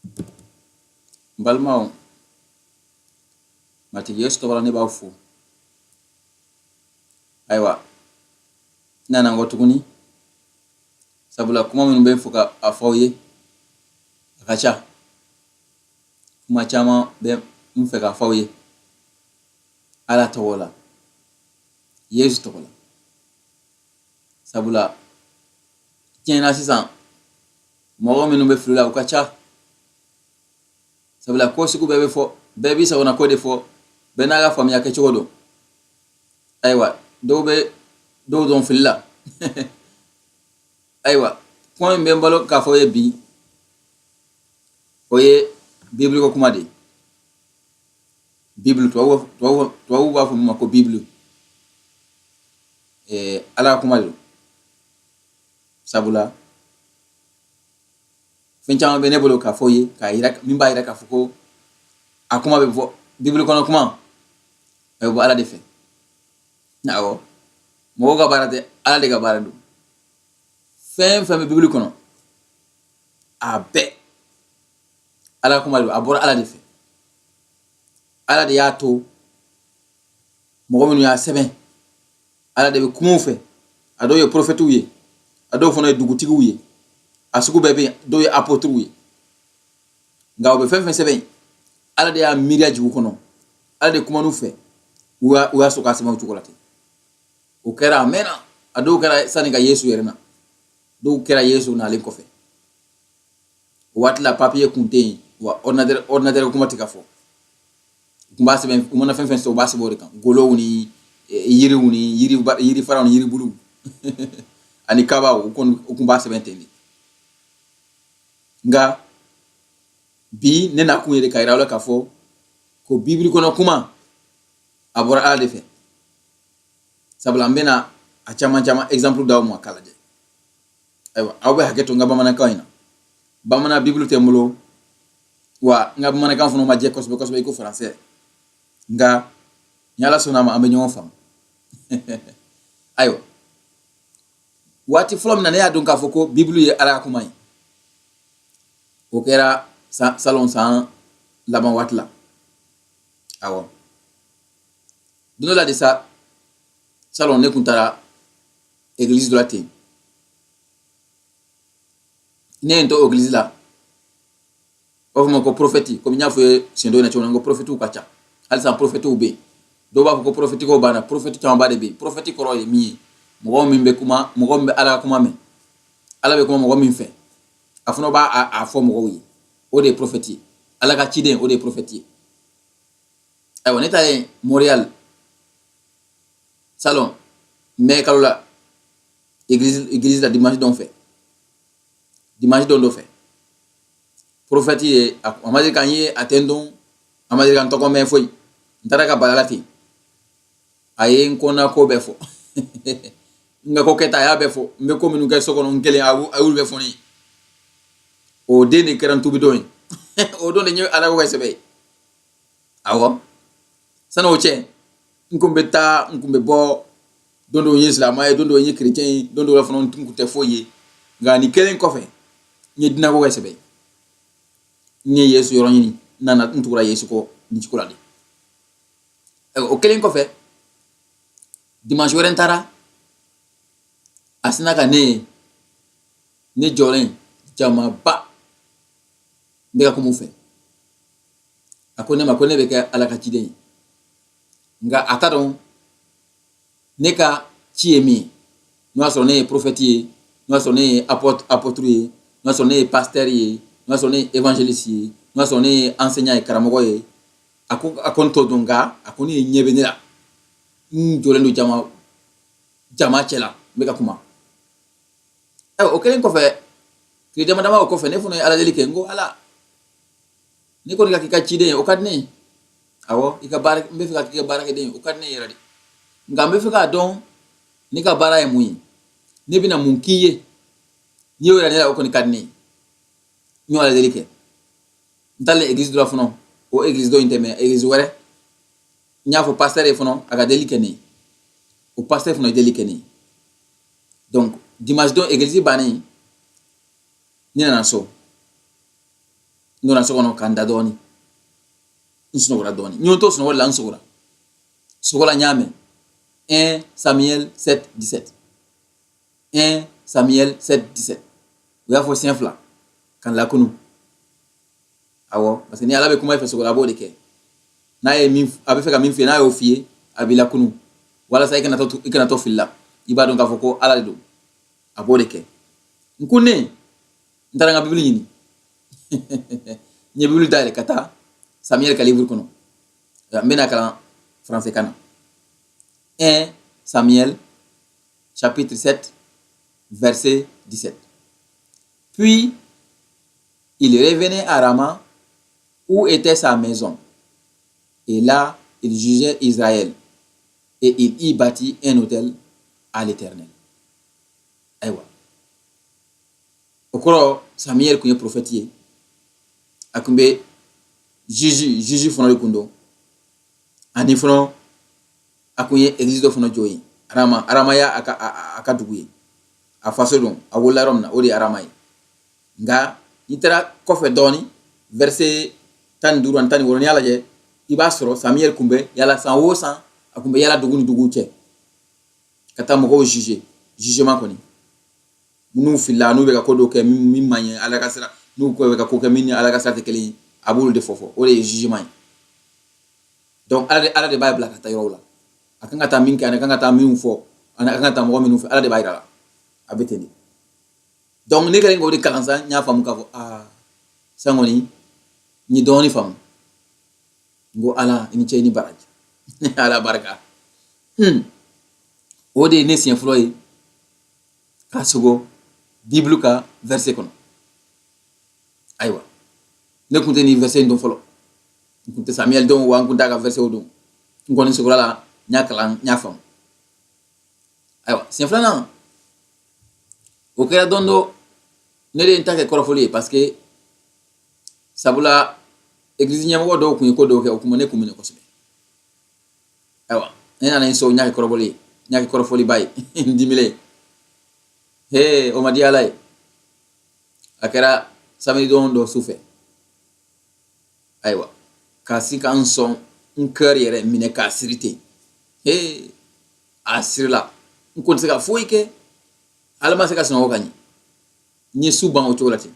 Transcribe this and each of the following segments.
N balimaw, Matigi Yesu tɔgɔ la, ne b'aw fo. Ayiwa, n nana n kɔ tuguni, sabula kuma minnu bɛ n fɛ ka a fɔ aw ye, a ka ca. Kuma caman bɛ n fɛ k'a fɔ aw ye Ala tɔgɔ la, Yesu tɔgɔ la, sabula tiɲɛ na sisan, mɔgɔ minnu bɛ fili la, u ka ca, sabula ko sugu bɛɛ bɛ fɔ, bɛɛ b'i sagona ko de fɔ, bɛɛ n'a ka faamuya kɛcogo don. Ayiwa, dɔw bɛ dɔw don fili la. Ayiwa, kuma min bɛ n bolo k'a fɔ ye bi, o ye Bibulu ko kuma de ye. Bibulu, tubabu b'a fɔ min ma ko Bibulu, Ala ka kuma de don, sabula fɛn caman bɛ ne bolo k'a fɔ ye, k'a yira, min b'a yira k'a fɔ ko a kuma bɛ fɔ, Bibulu kɔnɔ kuma, a bɛ bɔ Ala de fɛ. Awɔ, mɔgɔw ka baara tɛ, Ala de ka baara don. Fɛn fɛn bɛ Bibulu kɔnɔ, a bɛɛ Ala ka kuma de don, a bɔra Ala de fɛ. Ala de y'a to mɔgɔ minnu y'a sɛbɛn, Ala de bɛ kuma u fɛ. A dɔw ye porofɛtiw ye, a dɔw fana ye dugutigiw ye, a sugu bɛɛ bɛ yen, dɔw ye apôtrew ye. Nka u bɛ fɛn fɛn sɛbɛn, Ala de y'a miiriya jigin u kɔnɔ, Ala de kuman'u fɛ, u y'a sɔrɔ k'a sɛbɛn o cogo la ten. O kɛra a mɛnna, a dɔw kɛra sani ka Yesu yɛrɛ na, dɔw kɛra Yesu nalen kɔfɛ. O waati la, papiye kun tɛ yen wa, ordinateur kuma tɛ ka fɔ. U tun b'a sɛbɛn, u mana fɛn fɛn sɔrɔ, u b'a sɛbɛn o de kan, golow ni yiriw ni yirifaraw ni yiribuluw ani kabaw. U kɔni, u tun b'a sɛbɛn ten de. Nka bi, ne na kun ye de ka yira aw la k'a fɔ ko Bibili kɔnɔ kuma, a bɔra Ala de fɛ, sabula n bɛna a caman caman exemple d'aw ma k'a lajɛ. Ayiwa, aw bɛ hakɛ to n ka bamanankan in na. Bamanan Bibulu tɛ n bolo wa, n ka bamanankan fana ma jɛ kosɛbɛ kosɛbɛ i ko faransɛ, nka ni Ala sɔnna a ma, an bɛ ɲɔgɔn faamu. Ayiwa, waati fɔlɔ min na ne y'a dɔn k'a fɔ ko Bibulu ye Ala ka kuma ye, o kɛra salon san laban waati la. Awɔ, don dɔ la de sa, salon ne kun taara église dɔ la ten. Ne ye n to église la, u b'a fɔ ma ko prophète. Komi n y'a fɔ ye siɲɛ dɔ in na cogo min na, ko prophètew ka ca halisa, prophètew bɛ yen. Dɔw b'a fɔ ko prophète ko banna, prophète camanba de bɛ yen. Prophète kɔrɔ ye min ye, mɔgɔ min bɛ kuma, mɔgɔ min bɛ Ala ka kuma mɛn, Ala bɛ kuma mɔgɔ min fɛ, a fana b'a a fɔ mɔgɔw ye, o de ye prophète ye. Ala ka ciden, o de ye prophète ye. Ayiwa, ne ta ye Montréal salon mai kalo la, église la, dimanche dɔ fɛ, dimanche don dɔ fɛ, prophète ye, a ma deli k'an ye, a tɛ n dɔn, a ma deli ka n tɔgɔ mɛn foyi. N taara ka bala la ten, a ye n kɔnɔna ko bɛɛ fɔ, n ka ko kɛta, a y'a bɛɛ fɔ, n bɛ ko minnu kɛ so kɔnɔ n kelen, a y'olu bɛɛ fɔ ne ye. O den de kɛra n tubidon ye. O don de n ye Ala ko kɛ sɛbɛ ye. Awɔ, sani o cɛ, n kun bɛ taa, n kun bɛ bɔ, don dɔw n ye silamɛ ye, don dɔw n ye kerecɛn ye, don dɔw la fana n kun tɛ foyi ye. Nka nin kelen kɔfɛ, n ye dinako kɛ sɛbɛ ye, n ye Yesu yɔrɔ ɲini, n nana, n tugura Yesu kɔ nin cogo la de. O kelen kɔfɛ, dimanche wɛrɛ n taara, a sina ka ne ye, ne jɔlen jamaba, n bɛ ka kuma u fɛ. A ko ne ma ko ne bɛ kɛ Ala ka ciden ye, nka a t'a dɔn ne ka ci ye min ye, n'o y'a sɔrɔ ne ye prophète ye, n'o y'a sɔrɔ ne ye apôtre ye, n'o y'a sɔrɔ ne ye pasteur ye, n'o y'a sɔrɔ ne ye évangéliste ye, n'o y'a sɔrɔ ne ye enseignant ye, karamɔgɔ ye. A ko a kɔni t'o dɔn, nka a ko ne ye ɲɛ bɛ ne la, n jɔlen don jama jama cɛ la, n bɛ ka kuma. Ayiwa, o kɛlen kɔfɛ, tile dama dama o kɔfɛ, ne fana ye Ala deli kɛ. N ko: Ala, ne kɔni ka k'i ka ciden ye, o ka di ne ye. Awɔ, i ka baara, n bɛ fɛ ka k'i ka baarakɛden ye, o ka di ne yɛrɛ de. Nka n bɛ fɛ k'a dɔn ne ka baara ye mun ye, ne bɛna mun k'i ye. N'i y'o yira ne la, o kɔni ka di ne ye. N y'o Ala deli kɛ. N taalen église dɔ la fana, o église dɔ in tɛ mɛ église wɛrɛ, n y'a fɔ pasteur ye fana, a ka deli kɛ ne ye. O pasteur fana ye deli kɛ ne ye. Donc dimanche don, église bannen, ne nana so. N donna so kɔnɔ ka n da dɔɔni, n sunɔgɔra dɔɔni. N y'o to sunɔgɔ la, n sugora sugo la, n y'a mɛn 1 Samuel 7 17, 1 Samuel 7 17. U y'a fɔ siɲɛ fila ka n lakunu. Awɔ, parce que ni Ala bɛ kuma i fɛ sugo la, a b'o de kɛ. N'a ye min, a bɛ fɛ ka min f'i ye, n'a y'o f'i ye, a b'i lakunu walasa i kana to fili la. I b'a dɔn k'a fɔ ko Ala de don, a b'o de kɛ. N ko ne, n taara n ka Bibili ɲini. N ye Bibili dayɛlɛ ka taa Samuel ka livre kɔnɔ. N bɛna kalan français kan na: 1 Samuel chapitre 7 verset 17. Puis il revenait à Rama, où était sa maison, et là il jugeait Israël, et il y bâtit un autel à l'Éternel. Ayiwa, o kɔrɔ, Samuel tun ye prophète ye. A tun bɛ juge fana de kun don. Ani fana, a kun ye église dɔ fana jɔ yen, Arama. Arama y'a a ka dugu ye, a faso don, a wolola yɔrɔ min na, o de ye Arama ye. Nka n'i taara kɔfɛ dɔɔni, verset 15 ani 16, n'i y'a lajɛ, i b'a sɔrɔ Samuel kun bɛ yala san o san. A kun bɛ yala dugu ni dugu cɛ ka taa mɔgɔw juger. Jugement kɔni, minnu filila, n'u bɛ ka ko dɔw kɛ min man ɲɛ Ala ka sira, n'u bɛ ka ko kɛ min ni Ala ka sira tɛ kelen ye, a b'olu de fɔ. O de ye jugement ye. Donc Ala de b'a bila ka taa yɔrɔw la, a kan ka taa min kɛ, ani a kan ka taa minnu fɔ, ani a kan ka taa mɔgɔ minnu fɛ, Ala de b'a yira la. A bɛ ten de. Donc ne kɛlen k'o de kalan sa, n y'a faamu k'a fɔ aa, sisan kɔni n ye dɔɔnin faamu. N ko Ala, i ni ce, i ni baraji, Ala barika. O de ye ne siɲɛ fɔlɔ ye k'a sogo Bible ka verset kɔnɔ. Ayiwa, ne kun tɛ nin verset in dɔn fɔlɔ, n kun tɛ Samuel dɔn wa, n kun t'a ka verset dɔn. N kɔni sogora la, n y'a kalan, n y'a faamu. Ayiwa, siɲɛ filanan, o kɛra don dɔ, ne de ye n ta kɛ kɔrɔfɔli ye, parce que sabula église ɲɛmɔgɔ dɔw kun ye ko dɔw kɛ, o kun ma ne kun minɛ kosɛbɛ. Ayiwa, ne nana n so, n y'a kɛ kɔrɔbɔli ye, n y'a kɛ kɔrɔfɔliba ye, n dimilen. He, o ma di Ala ye. A kɛra samedi don dɔ su fɛ. Ayiwa, k'a si ka n sɔn, n cœur yɛrɛ minɛ k'a siri ten. He, a sirila, n kɔni tɛ se ka foyi kɛ, ala ma se ka sunɔgɔ ka ɲɛ. N ye su ban o cogo la ten.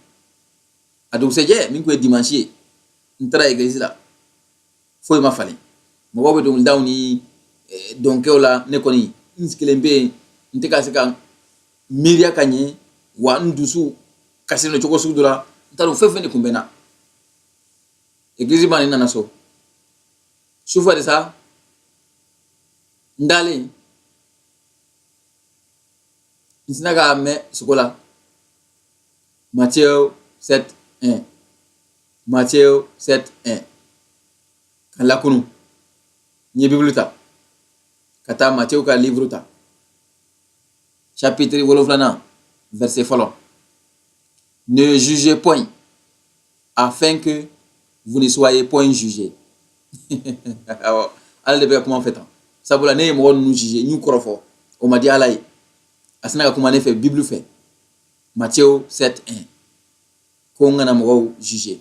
A dugusɛjɛ, min tun ye dimanche ye, n taara église la, foyi ma falen. Mɔgɔw bɛ dɔnkilidaw ni dɔnkɛw la, ne kɔni n sigilen bɛ yen, n tɛ ka se ka miiriya ka ɲɛ wa. N dusu kasilen don cogo sugu dɔ la, n t'a dɔn, fɛn fɛn de tun bɛ n na. Église bannen, n nana so sufɛ de sa, n dalen, n sina k'a mɛn sogo la: Matthieu 7 1, Matthieu 7 1. Ka lakunu, n ye Bible ta ka taa Matthieu ka livre ta, chapitre 7, verset fɔlɔ: Ne jugez point, afin que vous ne soyez point jugés. Awɔ, Ala de bɛ ka kuma fɛ tan, sabula ne ye mɔgɔ ninnu juger, n y'u kɔrɔfɔ, o ma di Ala ye. A sina ka kuma ne fɛ Bible fɛ, Matthieu 7 1, ko n kana mɔgɔw juger,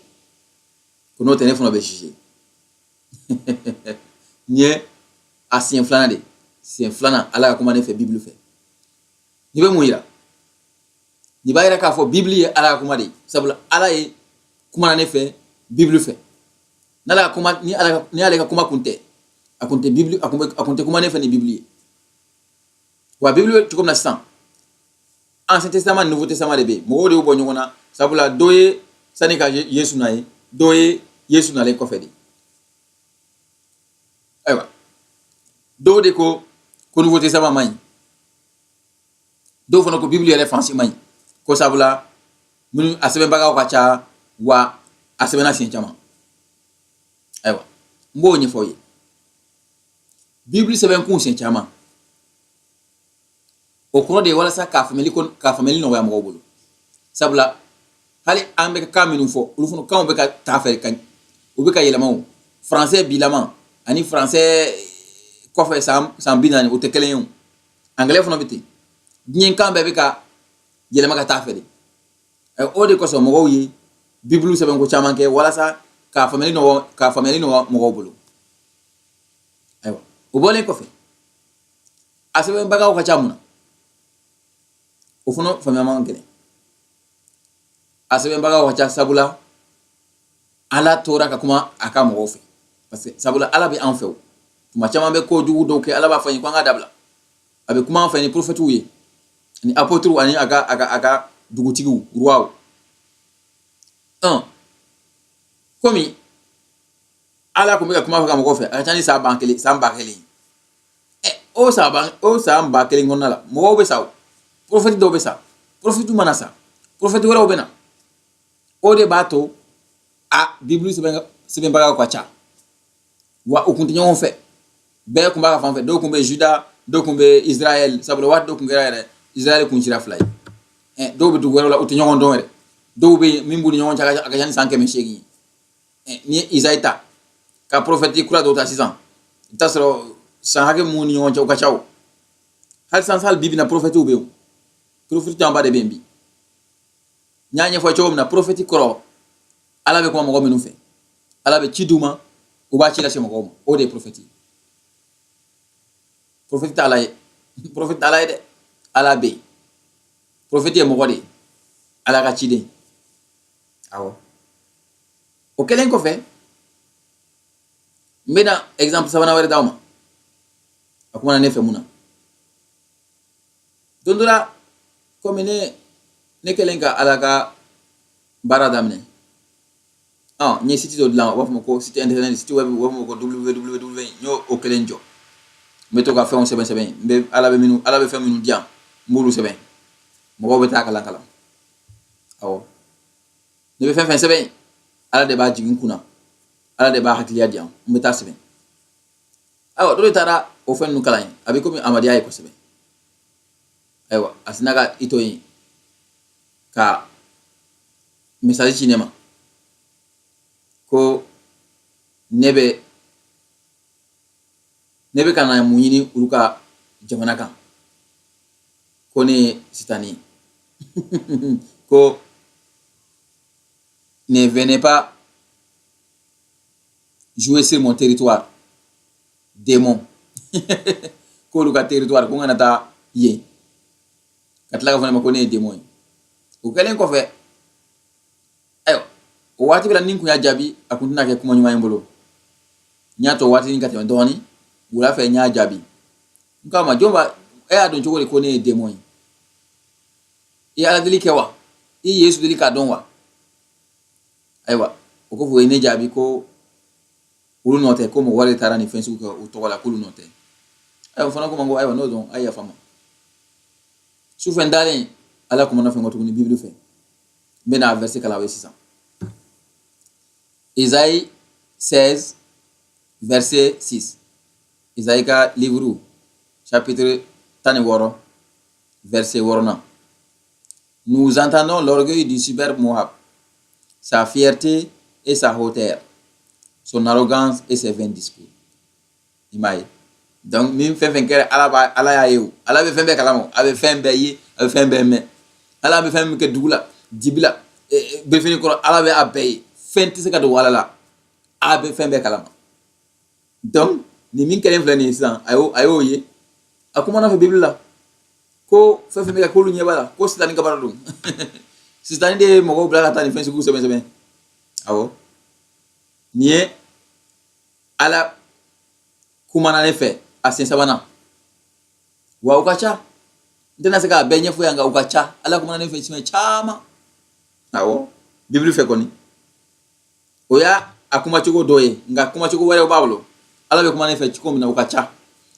ko n'o tɛ, ne fana bɛ juger. Nin ye a siɲɛ filanan de, siɲɛ filanan Ala ka kuma ne fɛ Bible fɛ. Nin bɛ mun yira? Nin b'a yira k'a fɔ Bible ye Ala ka kuma de ye, sabula Ala ye kuma ne fɛ Bible fɛ. N'Ala ka kuma ni Ala ni ale ka kuma kun tɛ, a kun tɛ Bible, a kun tɛ kuma ne fɛ ni Bible ye wa. Bible bɛ cogo min na sisan, Ancien Testament ni Nouveau Testament de bɛ yen. Mɔgɔw de y'u bɔ ɲɔgɔn na, sabula dɔ ye sani ka Yesu na ye, dɔ ye Yesu nalen kɔfɛ de. Ayiwa, dɔw de ko ko Nouveau Testament man ɲi, dɔw fana ko Bible yɛrɛ fansi man ɲi, ko sabula minnu a sɛbɛnbagaw ka ca wa, a sɛbɛnna siɲɛ caman. Ayiwa, n b'o ɲɛfɔ aw ye. Bible sɛbɛnkun siɲɛ caman, o kɔrɔ de ye walasa k'a faamuyali nɔgɔya mɔgɔw bolo, sabula hali an bɛ kan minnu fɔ, olu fana kanw bɛ ka taa fɛ ka u bɛ ka yɛlɛma. O français bilama ani français kɔfɛ san 40, o tɛ kelen ye. O anglais fana bɛ ten. Diɲɛ kan bɛɛ bɛ ka yɛlɛma ka taa fɛ de. O de kosɔn mɔgɔw ye Bibulu sɛbɛnko caman kɛ walasa k'a faamuyali nɔgɔ mɔgɔw bolo. Ayiwa, o bɔlen kɔfɛ, a sɛbɛnbagaw ka ca mun na? O fana faamuya man gɛlɛn. A sɛbɛnbagaw ka ca sabula Ala tora ka kuma a ka mɔgɔw fɛ, parce que sabula Ala bɛ an fɛ. O tuma caman bɛ ko jugu dɔw kɛ, Ala b'a fɔ an ye ko an ka dabila. A bɛ kuma an fɛ ni prophètes ye, ani apôtres, ani a ka dugutigiw, rois. Komi Ala tun bɛ ka kuma fɛ ka mɔgɔw fɛ, a ka ca ni san 1000, san 1000. O san 1000 kɔnɔna la, mɔgɔw bɛ sa, o prophète dɔw bɛ sa. Prophète mana sa, prophète wɛrɛw bɛ na. O de b'a to a Bibulu sɛbɛnbagaw ka ca. Wa u kun tɛ ɲɔgɔn fɛ, bɛɛ kun b'a ka fan fɛ. Dɔw kun bɛ Juda, dɔw kun bɛ Israël, sabula waati dɔ kun kɛra yɛrɛ, Israël kun cira fila ye. Dɔw bɛ dugu wɛrɛw la, u tɛ ɲɔgɔn dɔn yɛrɛ. Dɔw bɛ yen min b'u ni ɲɔgɔn cɛ, a ka ca ni san 800 ye. N'i ye Izayi ta ka prophète kura dɔw ta sisan, i bɛ taa sɔrɔ san hakɛ mun ni ɲɔgɔn cɛ, o ka ca. O hali sisan, hali bi bi na, prophètes bɛ yen, prophète camanba de bɛ yen bi. N y'a ɲɛfɔ cogo min na, prophète kɔrɔ, Ala bɛ kuma mɔgɔ minnu fɛ, Ala bɛ ci d'u ma, u b'a ci lase mɔgɔw ma, o de ye prophète ye. Prophète tɛ Ala ye, prophète tɛ Ala ye dɛ. Ala bɛ yen, prophète ye mɔgɔ de ye, Ala ka ciden. Awɔ, o kɛlen kɔfɛ, n bɛna exemple sabanan wɛrɛ d'aw ma. A kumana ne fɛ mun na? Don dɔ la, komi ne kɛlen ka Ala ka baara daminɛ, n ye site dɔ dilan, u b'a fɔ ma ko site internet, site web, u b'a fɔ ma ko www. N y'o o kelen jɔ. N bɛ to ka fɛnw sɛbɛn sɛbɛn, n bɛ Ala bɛ minnu, Ala bɛ fɛn minnu di yan, n b'olu sɛbɛn, mɔgɔw bɛ taa kalan kalan. Awɔ, ne bɛ fɛn fɛn sɛbɛn, Ala de b'a jigin n kunna, Ala de b'a hakiliya di yan, n bɛ taa sɛbɛn. Ayiwa, dɔ de taara o fɛn ninnu kalan yen, a bɛ komi amadiya ye kosɛbɛ. Ayiwa, a sinna ka i to yen ka message ci ne ma ko ne bɛ ka na mun ɲini olu ka jamana kan, ko ne ye sitani ye, ko ne venez pas jouer sur mon territoire, démon. K'olu ka territoire, ko n kana taa yen. Ka tila ka fɔ ne ma ko ne ye démon ye. O kɛlen kɔfɛ, ayiwa, o waati bɛɛ la, ni n kun y'a jaabi, a kun tɛna kɛ kuma ɲuman ye n bolo. N y'a to waatinin ka tɛmɛ dɔɔnin, wula fɛ n y'a jaabi. N k'a ma, jɔn b'a e y'a dɔn cogo di ko ne ye démon ye? I ye Ala deli kɛ wa? I ye Yesu deli k'a dɔn wa? Ayiwa, o kɔfɛ, o ye ne jaabi ko olu nɔ tɛ, ko mɔgɔ wɛrɛ de taara nin fɛn sugu kɛ u tɔgɔ la, k'olu nɔ tɛ. Ayiwa, o fana ko ma ko ayiwa, n'o dɔn, a ye yafa n ma. Sufɛ n dalen, Ala kumana fɛn kɔ tuguni Bibulu fɛ. N bɛna a verset kalan aw ye sisan. Isaïe 16, verset 6. Isaïe ka livre, chapitre 16, verset 6nan. Nous entendons l'orgueil du superbe Moab, sa fierté et sa hauteur, son arrogance et ses vains discours. I m'a ye? Donc min fɛn fɛn kɛra, Ala b'a, Ala y'a ye. O Ala bɛ fɛn bɛɛ kalama, a bɛ fɛn bɛɛ ye, a bɛ fɛn bɛɛ mɛn. Ala bɛ fɛn min kɛ dugu la, dibi la, berefini kɔrɔ, Ala bɛ a bɛɛ ye. Fɛn tɛ se ka dogo Ala la, a bɛ fɛn bɛɛ kalama. Donc nin min kɛlen filɛ nin ye sisan, a y'o ye, a kumana fɛ Bibili la ko fɛn fɛn bɛ ka k'olu ɲɛ b'a la, ko sitani ka baara don, sitani de ye mɔgɔw bila ka taa nin fɛn sugu sɛbɛn sɛbɛn. Awɔ, nin ye Ala kumana ne fɛ a sen sabanan. Wa u ka ca, n tɛna se k'a bɛɛ ɲɛfɔ yan, nka u ka ca. Ala kumana ne fɛ siɲɛ caman, awɔ, Bibili fɛ kɔni. O y'a a kumacogo dɔ ye, nka kumacogo wɛrɛw b'a bolo. Ala bɛ kuma ne fɛ cogo min na, o ka ca.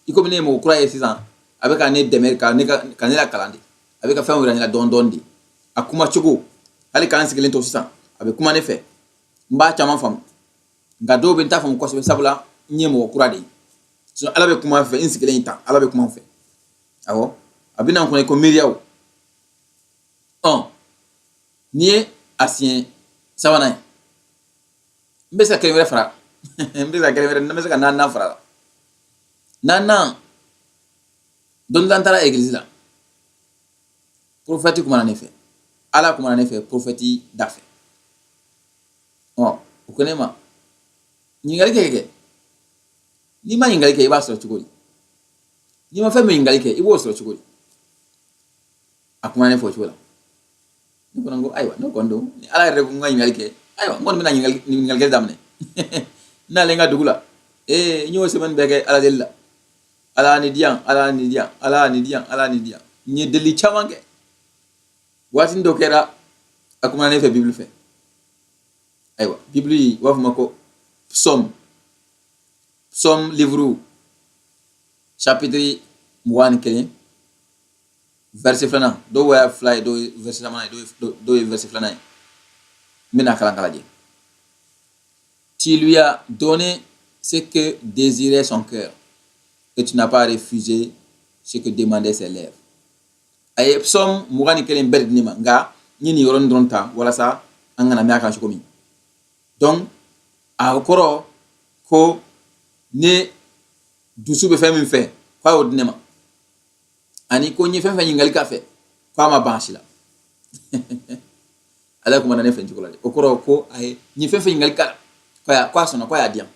I komi ne ye mɔgɔ kura ye sisan, a bɛ ka ne dɛmɛ ka ne la kalan de, a bɛ ka fɛnw yira ne la dɔɔni dɔɔni de. A kumacogo, hali k'an sigilen to sisan, a bɛ kuma ne fɛ, n b'a caman faamu, nka dɔw bɛ n t'a faamu kosɛbɛ, sabula n ye mɔgɔ kura de ye. Sinon Ala bɛ kuma n fɛ, n sigilen tan, Ala bɛ kuma n fɛ. Awɔ, a bɛ na n kɔnɔ ko miiriyaw. Nin ye a siɲɛ sabanan ye. N bɛ se ka kelen wɛrɛ fara, n bɛ se ka kelen wɛrɛ, n bɛ se ka naaninan fara la. Naaninan, don dɔ la n taara egilizi la, prophète kumana ne fɛ, Ala kumana ne fɛ prophète da fɛ. O ko ne ma, ɲininkali kɛ. N'i ma ɲininkali kɛ, i b'a sɔrɔ cogo di? N'i ma fɛn min ɲininkali kɛ, i b'o sɔrɔ cogo di? A kumana ne fɔ o cogo la. Ne kɔni ko, ayiwa, ne kɔni don ni Ala yɛrɛ ko n ka ɲininkali kɛ. Ayiwa, n kɔni bɛna ɲininkali kɛ daminɛ. N'ale n ka dugu la, ee, n y'o semaine bɛɛ kɛ Ala deli la. Ala ni diyan, Ala ni diyan, Ala ni diyan, Ala ni diyan. N ye deli caman kɛ. Waatinin dɔ kɛra, a kumana ne fɛ Bible fɛ. Ayiwa, Bible, u b'a fɔ ma ko Psaume. Psaume livre, chapitre 21, verset filanan. Dɔw y'a fila ye, dɔw ye verset sabanan ye, dɔw ye verset filanan ye. N bɛna kalan ka lajɛ. Tu lui as donné ce que désirait son cœur et tu n'as pas refusé ce que demandaient ses lèvres. A ye Psaume 21 bɛɛ de di ne ma, nka n ye nin yɔrɔnin dɔrɔn ta walasa an kana mɛn a kan cogo min. Donc a kɔrɔ ko ne dusu bɛ fɛn min fɛ, k'a y'o di ne ma, ani ko n ye fɛn fɛn ɲininkali k'a fɛ, k'a ma ban a si la. Ala kumana ne fɛ cogo la dɛ. O kɔrɔ ko a ye n ye fɛn fɛn ɲininkali k'a la, k'a sɔnna, k'a y'a di yan.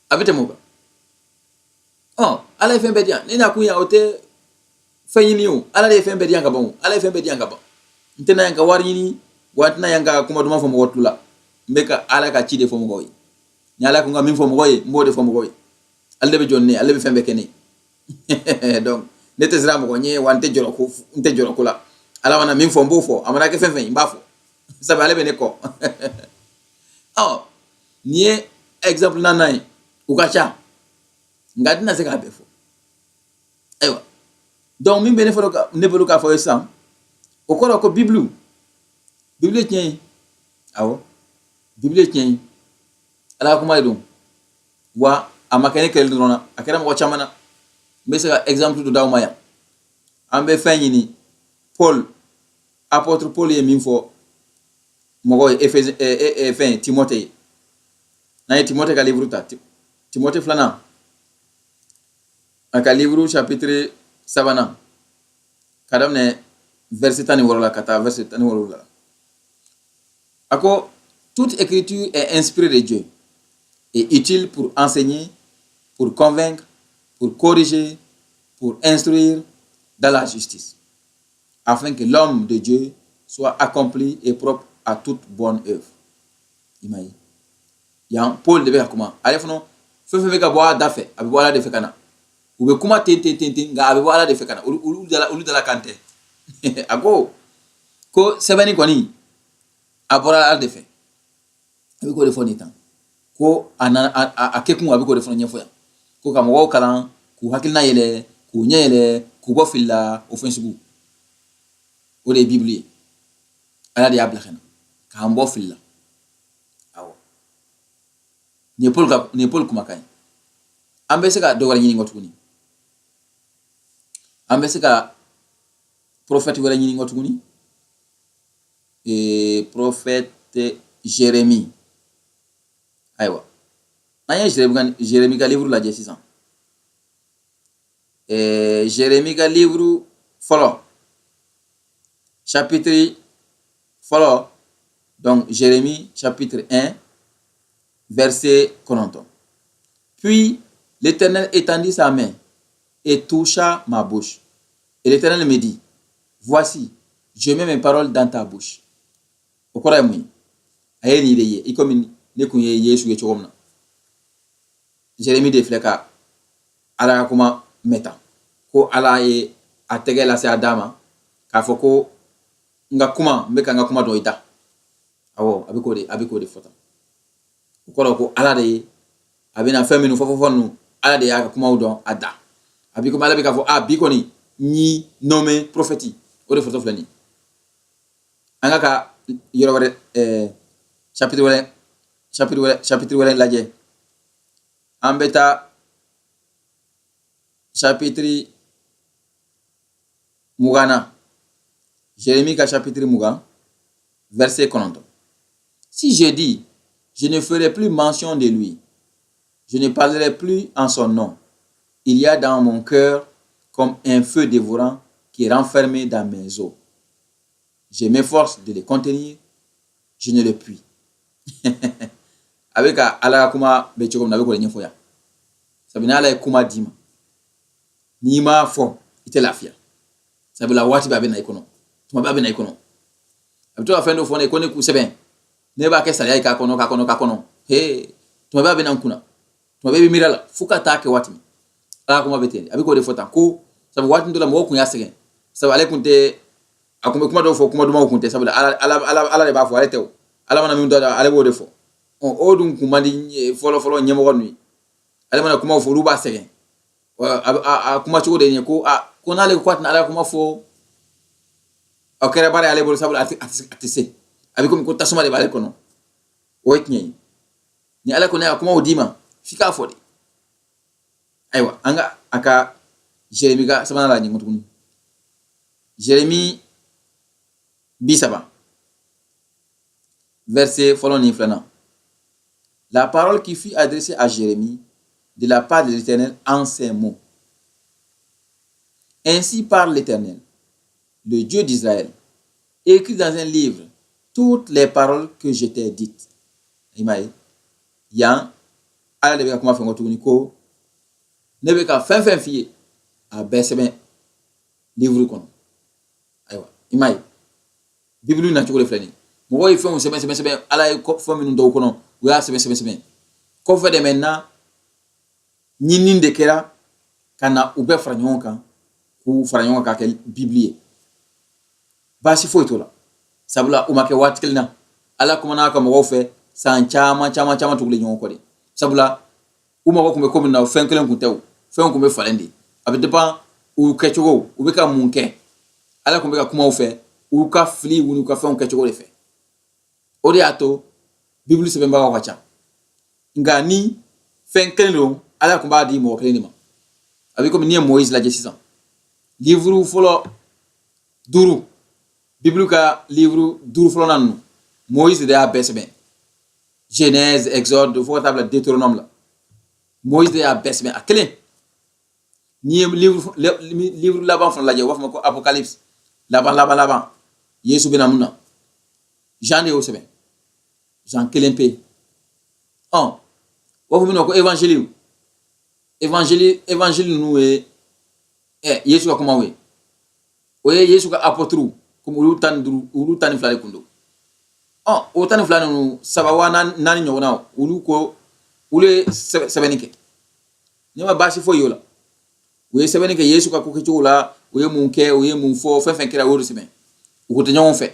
A bɛ tɛmɛ o kan. Ɔ, Ala ye fɛn bɛɛ di yan. Ne n'a kun yan, o tɛ fɛn ɲini o. Ala de ye fɛn bɛɛ di yan ka ban o. Ala ye fɛn bɛɛ di yan ka ban. N tɛna yan ka wari ɲini wa, n tɛna yan ka kuma duman fɔ mɔgɔ tulo la. N bɛ ka Ala ka ci de fɔ mɔgɔw ye. Ni Ala ko n ka min fɔ mɔgɔw ye, n b'o de fɔ mɔgɔw ye. Ale de bɛ jɔ ni ne ye, ale bɛ fɛn bɛɛ kɛ ne ye. Donc ne tɛ siran mɔgɔ ɲɛ wa, n tɛ jɔrɔ ko, n tɛ jɔrɔ ko la. Ala mana min fɔ, n b'o fɔ. A mana kɛ fɛn fɛn ye, n b'a fɔ, sabu ale bɛ ne kɔ. Ɔ, nin ye exemple naaninan ye. U ka ca, nka n tɛna se k'a bɛɛ fɔ. Ayiwa, donc min bɛ ne fɔlɔ ne bolo k'a fɔ ye sisan, o kɔrɔ ko Bible ye tiɲɛ ye. Awɔ, Bible ye tiɲɛ ye, Ala ka kuma de don wa. A ma kɛ ne kɛlɛ dɔrɔn na, a kɛra mɔgɔ caman na. N bɛ se ka exemple dɔ d'aw ma yan. An bɛ fɛn ɲini, Paul, apôtre Paul ye min fɔ mɔgɔw ye, Éphèse, fɛn, Timothée ye. N'an ye Timothée ka livre ta, Timothée filanan, a ka livre chapitre sabanan, ka daminɛ verset 16 la ka taa verset 17 la, a ko: "Toute écriture est inspirée de Dieu et utile pour enseigner, pour convaincre, pour corriger, pour instruire dans la justice, afin que l'homme de Dieu soit accompli et propre à toute bonne œuvre." I m'a ye, yan Paul de bɛ ka kuma. Ale fana, fɛn fɛn bɛ ka bɔ a da fɛ, a bɛ bɔ Ala de fɛ ka na. U bɛ kuma ten ten ten ten, nka a bɛ bɔ Ala de fɛ ka na. Olu dala kan tɛ. A ko ko sɛbɛnni kɔni, a bɔra Ala de fɛ. A bɛ k'o de fɔ nin tan ko a nana a kɛkun, a bɛ k'o de fana ɲɛfɔ yan, ko ka mɔgɔw kalan, k'u hakilina yɛlɛ, k'u ɲɛ yɛlɛ, k'u bɔ fili la. O fɛn sugu o de ye Bible ye. Ala de y'a bila ka na k'an bɔ fili la. Awɔ, nin ye Paul kumakan ye. An bɛ se ka dɔ wɛrɛ ɲini kɔ tuguni. An bɛ se ka prophète wɛrɛ ɲini kɔ tuguni, prophète Jérémie. Ayiwa, n'an ye Jérémie ka livre lajɛ sisan, Jérémie ka livre fɔlɔ, chapitre fɔlɔ, donc Jérémie chapitre 1, verset 9: "Puis l'Éternel étendit sa main et toucha ma bouche. Et l'Éternel me dit: Voici, je mets mes paroles dans ta bouche." O kɔrɔ ye mun ye? A ye nin de ye i komi ne kun ye Yesu ye cogo min na. Jérémie de filɛ ka Ala ka kuma mɛn tan, ko Ala ye a tɛgɛ lase a da ma k'a fɔ ko n ka kuma, n bɛ ka n ka kuma dɔn i da. Awɔ, a bɛ k'o de fɔ tan. O kɔrɔ ko Ala de ye a bɛna fɛn minnu fɔ fɔ fɔ ninnu, Ala de y'a ka kumaw dɔn a da. A b'i komi Ala bɛ k'a fɔ a bi kɔni n y'i nommé prophète. O de fɔtɔ filɛ nin ye. An ka yɔrɔ wɛrɛ, chapitre wɛrɛ lajɛ. An bɛ taa chapitre 20 na, Jérémie ka chapitre 20, verset 9: "Si je dis, je ne ferai plus mention de lui, je ne parlerai plus en son nom, il y a dans mon cœur comme un feu dévorant qui est renfermé dans mes os. Je m'efforce de le contenir, je ne le puis." A bɛ ka Ala ka kuma bɛ cogo min na, a bɛ k'o de ɲɛfɔ yan. Sabu ni Ala ye kuma d'i ma, n'i m'a fɔ, i tɛ lafiya. Sabula waati bɛɛ a bɛ na i kɔnɔ, tuma bɛɛ a bɛ na i kɔnɔ. A bɛ to ka fɛn dɔ fɔ ne ye ko ne k'u sɛbɛn, ne b'a kɛ sariya ye k'a kɔnɔ, k'a kɔnɔ, k'a kɔnɔ. He, tuma bɛɛ a bɛ na n kunna, tuma bɛɛ i bɛ miiri a la fo ka taa kɛ waati min. Ala kuma bɛ ten, a bɛ k'o de fɔ tan ko sabu waati dɔ la mɔgɔw kun y'a sɛgɛn, sabu ale kun tɛ, a kun bɛ kuma dɔw fɔ, kuma dumanw kun tɛ, sabula Ala, Ala, Ala, Ala de b'a fɔ, ale tɛ o. Ala mana min dɔ da, ale b'o de fɔ. O dun kun man di fɔlɔ fɔlɔ ɲɛmɔgɔ ninnu ye. Ale mana kumaw fɔ, olu b'a sɛgɛn. A kuma cogo de ye ko a ko n'ale ko k'a tɛna Ala kuma fɔ, a kɛra baara y'ale bolo, sabula a tɛ se. A bɛ komi ko tasuma de b'ale kɔnɔ. O ye tiɲɛ ye. Ni Ala kɔni y'a kumaw d'i ma, f'i k'a fɔ de. Ayiwa, an ka a ka Jeremi ka sabanan la ɲɛfɔ tuguni. Jeremi 30, verset fɔlɔ ni filanan. La parole qui fut adressée à Jérémie de la part de l'Éternel en ces mots. Ainsi parle l'Éternel, le Dieu d'Israël. Écris dans un livre toutes les paroles que je t'ai dites. I m'a ye, yan Ala de bɛ ka kuma fɛn kɔ tuguni ko ne bɛ ka fɛn fɛn f'i ye, a bɛɛ sɛbɛn livre kɔnɔ. Ayiwa, i m'a ye, Bibulu nacogo de filɛ nin ye. Mɔgɔw ye fɛnw sɛbɛn sɛbɛn sɛbɛn, Ala ye fɛn minnu dɔw kɔnɔ, u y'a sɛbɛn sɛbɛn sɛbɛn. Kɔfɛ de, maintenant, ɲinini de kɛra ka na u bɛɛ fara ɲɔgɔn kan, k'u fara ɲɔgɔn kan k'a kɛ Bibili ye. Baasi foyi t'o la, sabula u ma kɛ waati kelen na. Ala kumana a ka mɔgɔw fɛ san caman caman caman tugulen ɲɔgɔn kɔ de, sabula u mago tun bɛ ko min na, fɛn kelen kun tɛ o, fɛnw kun bɛ falen de. A bɛ dépend u kɛcogo, u bɛ ka mun kɛ. Ala tun bɛ ka kuma u fɛ u ka fili n'u ka fɛnw kɛcogo de fɛ. O de y'a to Bibulu sɛbɛnbagaw ka ca. Nka ni fɛn kelen don, Ala tun b'a di mɔgɔ kelen de ma. A bɛ komi n'i ye Moïse lajɛ sisan, livre fɔlɔ duuru, Bibulu ka livre duuru fɔlɔnan ninnu, Moïse de y'a bɛɛ sɛbɛn. Genèse, Exode, fo ka taa bila Deutéronome la, Moïse de y'a bɛɛ sɛbɛn a kelen. N'i ye livre laban fana lajɛ, u b'a fɔ ma ko Apocalypse, laban laban laban, Yesu bɛna mun na, Jean de y'o sɛbɛn, Jean kelen pe. Ɔ, u b'a fɔ min ma ko évangile, évangile, évangile ninnu ye Yesu ka kumaw ye. O ye Yesu ka apôtres, komi olu 15, olu 12 de kun don. Ɔ, o 12 ninnu, saba wa naani ɲɔgɔnna, olu ko olu ye sɛbɛnni kɛ. Ne ma baasi foyi y'o la. U ye sɛbɛnni kɛ Yesu ka ko kɛcogo la, u ye mun kɛ, u ye mun fɔ, fɛn fɛn kɛra, u y'o de sɛbɛn. U kun tɛ ɲɔgɔn fɛ,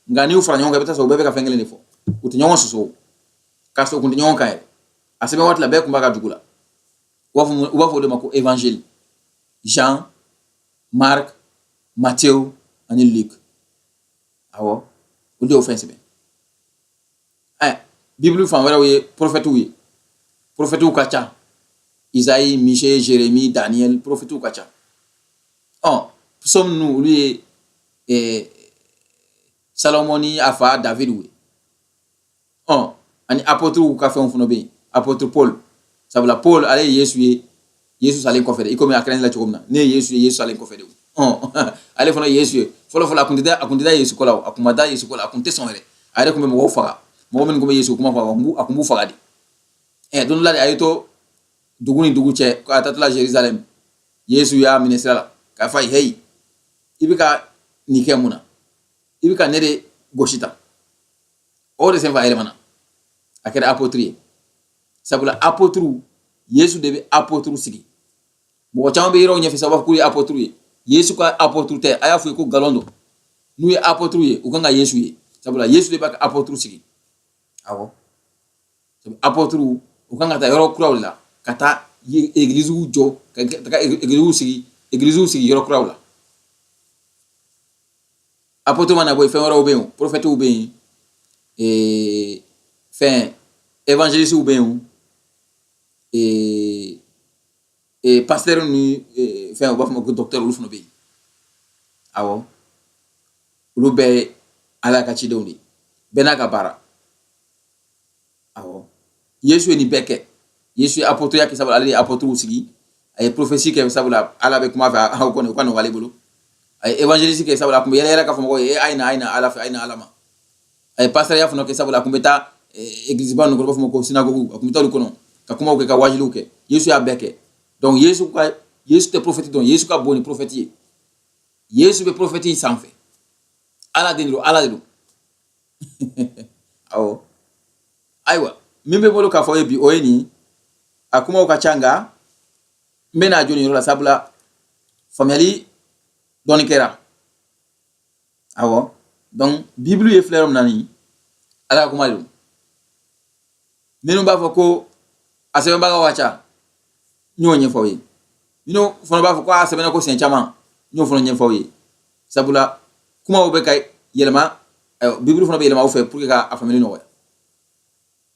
nka n'i y'u fara ɲɔgɔn kan, i bɛ taa sɔrɔ u bɛɛ bɛ ka fɛn kelen de fɔ. U tɛ ɲɔgɔn sɔsɔ, k'a sɔrɔ u kun tɛ ɲɔgɔn kan yɛrɛ. A sɛbɛn waati la, bɛɛ kun b'a ka dugu la. U b'a fɔ o de ma ko évangile: Jean, Marc, Matthieu ani Luc. Awɔ, olu de y'o fɛn sɛbɛn. Ɛ, Bibulu fan wɛrɛw ye prophètes ye. Prophètes ka ca: Isaïe, Michée, Jérémie, Daniel, prophètes ka ca. Ɔ, psaume ninnu, olu ye Salomon ni a fa David ye. Ɔ, ani apôtres ka fɛnw fana bɛ yen, apôtre Paul, sabula Paul ale ye Yesu ye Yesu salen kɔfɛ de, i komi a kɛra ne la cogo min na, ne ye Yesu ye Yesu salen kɔfɛ de. Ɔ, ale fana ye Yesu ye fɔlɔ fɔlɔ, a kun tɛ da, a kun tɛ da Yesu ko la, a kun ma da Yesu ko la, a kun tɛ sɔn yɛrɛ. A yɛrɛ kun bɛ mɔgɔw faga, mɔgɔ minnu kun bɛ Yesu kuma fɔ, a kun b'u faga de. Ɛ, don dɔ la de, a ye to dugu ni dugu cɛ, a taatɔla Jérusalem, Yesu y'a minɛ sira la k'a fɔ a ye: "Heyi, i bɛ ka nin kɛ mun na? I bɛ ka ne de gosi tan." O de senfɛ, a yɛlɛmana, a kɛra apôtre ye, sabula apôtre, Yesu de bɛ apôtre sigi. Mɔgɔ caman bɛ yɔrɔw ɲɛfɛ sa, u b'a fɔ k'u ye apôtre ye. Yesu ka apôtre tɛ. A y'a fɔ ye ko nkalon don. N'u ye apôtre ye, u kan ka Yesu ye, sabula Yesu de b'a ka apôtre sigi. Awɔ, apôtre, u kan ka taa yɔrɔ kuraw de la, ka taa églisew jɔ, ka taga églisew sigi, églisew sigi yɔrɔ kuraw la. Apôtre mana bɔ yen, fɛn wɛrɛw bɛ yen, prophètes bɛ yen, fɛn évangélistes bɛ yen, pasteur ni fɛn, u b'a fɔ ma ko docteur, olu fana bɛ yen. Awɔ, olu bɛɛ ye Ala ka cidenw de ye, bɛɛ n'a ka baara. Awɔ, Yesu ye nin bɛɛ kɛ. Yesu ye apôtre kɛ, sabula ale de ye apôtre sigi. A ye prophétie kɛ, sabula Ala bɛ kuma fɛ, aw kɔni, o ka nɔgɔ ale bolo. A ye évangéliste kɛ, sabula a kun bɛ yɛlɛ yɛlɛ k'a fɔ mɔgɔw ye: "A ye na, a ye na Ala fɛ, a ye na Ala ma." A ye pasteur fana kɛ, sabula a kun bɛ taa église ba ninnu kɔnɔ, u b'a fɔ ma ko synagogue. A tun bɛ taa olu kɔnɔ ka kumaw kɛ, ka wajuliw kɛ. Yesu y'a bɛɛ kɛ. Donc Yesu ka, Yesu tɛ prophète dɔn. Yesu ka bon ni prophète ye. Yesu bɛ prophète sanfɛ. Ala den don, Ala de don. Awɔ, ayiwa, min bɛ bolo k'a fɔ ye bi, o ye nin. A kumaw ka ca, nka n bɛna jɔ nin yɔrɔ la, sabula faamuyali dɔɔni kɛra. Awɔ, donc Bibulu ye filɛ yɔrɔ min na nin, Ala ka kuma de don. Minnu b'a fɔ ko a sɛbɛnbagaw ka ca, n y'o ɲɛfɔ aw ye. Minnu fana b'a fɔ ko a sɛbɛnna ko siɲɛ caman, n y'o fana ɲɛfɔ aw ye, sabula kumaw bɛ ka yɛlɛma. Ayiwa, Bibulu fana bɛ yɛlɛma aw fɛ pour que ka a faamuyali nɔgɔya.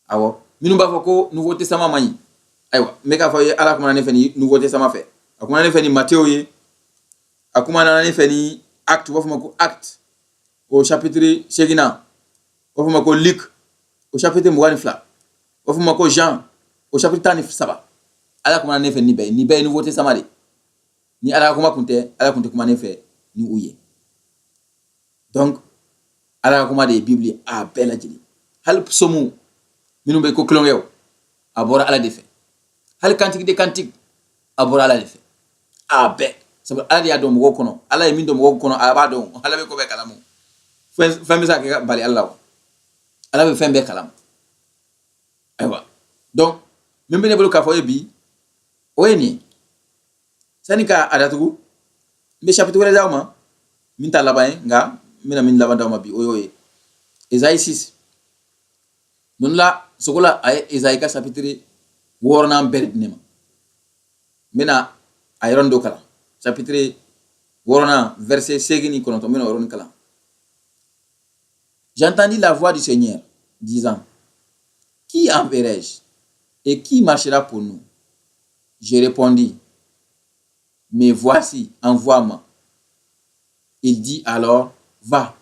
Awɔ, minnu b'a fɔ ko Nouveau Testament man ɲi, ayiwa, n bɛ k'a fɔ aw ye, Ala kumana ne fɛ ni Nouveau Testament fɛ. A kumana ne fɛ ni Matthieu ye, a kumana ne fɛ ni Acte, u b'a fɔ ma ko Acte, o chapitre seeginnan, u b'a fɔ ma ko Luc, o chapitre 22, u b'a fɔ ma ko Jean, o chapitre 13. Ala kumana ne fɛ nin bɛɛ ye. Nin bɛɛ ye Nouveau Testament de. Ni Ala ka kuma kun tɛ, Ala kun tɛ kuma ne fɛ ni u ye. Donc Ala ka kuma de ye Bible a bɛɛ lajɛlen. Hali psaume minnu bɛ ko kulonkɛw, a bɔra Ala de fɛ. Hali Cantique des cantiques, a bɔra Ala de fɛ. A bɛɛ, sabu Ala de y'a dɔn mɔgɔw kɔnɔ. Ala ye min dɔn mɔgɔw kɔnɔ, a b'a dɔn. Ala bɛ ko bɛɛ kalama. Fɛn bɛ se ka kɛ bali Ala la wa? Ala bɛ fɛn bɛɛ kalama. Ayiwa, donc min bɛ ne bolo k'a fɔ ye bi, o ye nin ye. Sani ka a datugu, n bɛ chapitre wɛrɛ d'aw ma min t'a laban ye, nka n bɛna min laban d'aw ma bi, o y'o ye, Esaïe 6. Don la sogo la, a ye Esaïe ka chapitre wɔɔrɔnan bɛɛ de di ne ma. N bɛna a yɔrɔnin dɔ kalan, chapitre wɔɔrɔnan, verset 89. N bɛna o yɔrɔnin kalan. J'entendis la voix du Seigneur disant: Qui enverrai-je et qui marchera pour nous? Je répondis: Me voici, envoie-moi. Il dit alors: Va.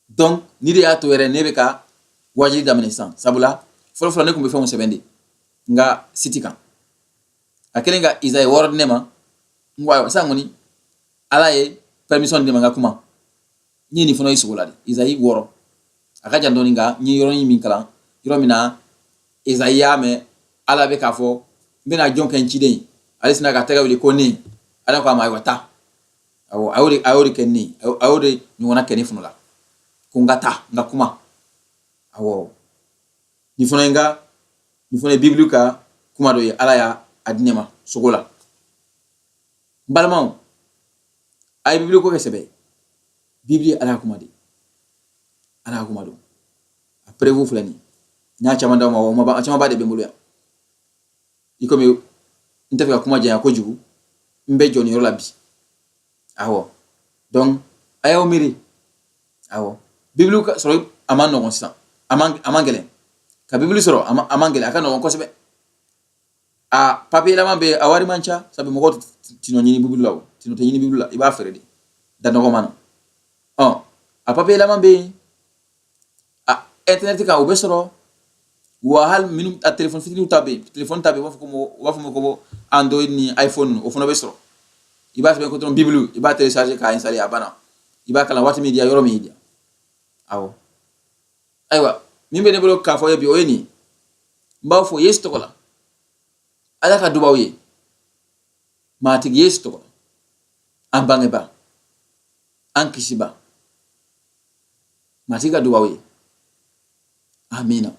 Donc, ni de y'a to yɛrɛ ne bɛ ka wajuli daminɛ sisan, sabula fɔlɔ fɔlɔ ne tun bɛ fɛnw sɛbɛn de n ka site kan. A kɛlen ka Isaïe 6 di ne ma, n ko ayiwa, sisan kɔni Ala ye permission di ne ma n ka kuma. N ye nin fana ye sogo la de. Isaïe 6, a ka jan dɔɔni, nka n ye yɔrɔnin min kalan, yɔrɔ min na Isaïe y'a mɛn Ala bɛ k'a fɔ n bɛna jɔn kɛ n ciden ye, ale sina ka tɛgɛ wuli ko ne. Ala ko a ma: ayiwa, taa. Awɔ, a y'o de kɛ ne, a y'o de ɲɔgɔnna kɛ ne fana la, ko n ka taa n ka kuma. Awɔ, nin fana ye n ka, nin fana ye Bibulu ka kuma dɔ ye, Ala y'a a di ne ma sogo la. N balimaw, a ye Bibulu ko kɛ sɛbɛ ye. Bibulu ye Ala ka kuma de ye, Ala ka kuma don. A preuve filɛ nin ye. N y'a caman d'aw ma, o ma ban, a camanba de bɛ n bolo yan. I komi n tɛ fɛ ka kuma janya kojugu, n bɛ jɔ nin yɔrɔ la bi. Awɔ, donc a y'aw miiri. Awɔ, Bibulu ka sɔrɔ a man nɔgɔn sisan, a man gɛlɛn ka Bibulu sɔrɔ, a man gɛlɛn, a ka nɔgɔn kosɛbɛ. A papier laban bɛ yen, a wari man ca, sabu mɔgɔw tɛ nɔ ɲini Bibulu la, o tɛ ɲini Bibulu la, i b'a feere de da nɔgɔman na. Ɔ, a papier laban bɛ yen, a internet kan o bɛ sɔrɔ wa. Hali minnu a téléphone fitininw ta bɛ yen, téléphone ta bɛ yen, u b'a fɔ ma ko Android ni iPhone, o fana bɛ sɔrɔ. I b'a sɛbɛn ko dɔrɔn Bibulu, i b'a télécharger k'a installer, a banna. I b'a kalan waati min diya, yɔrɔ min diya. Awɔ, ayiwa, min bɛ ne bolo k'a fɔ ye bi, o ye nin. N b'aw fo Yesu tɔgɔ la. Ala ka dubaw ye Matigi Yesu tɔgɔ la, an bangeba, an kisiba. Matigi ka dubaw ye. Amina.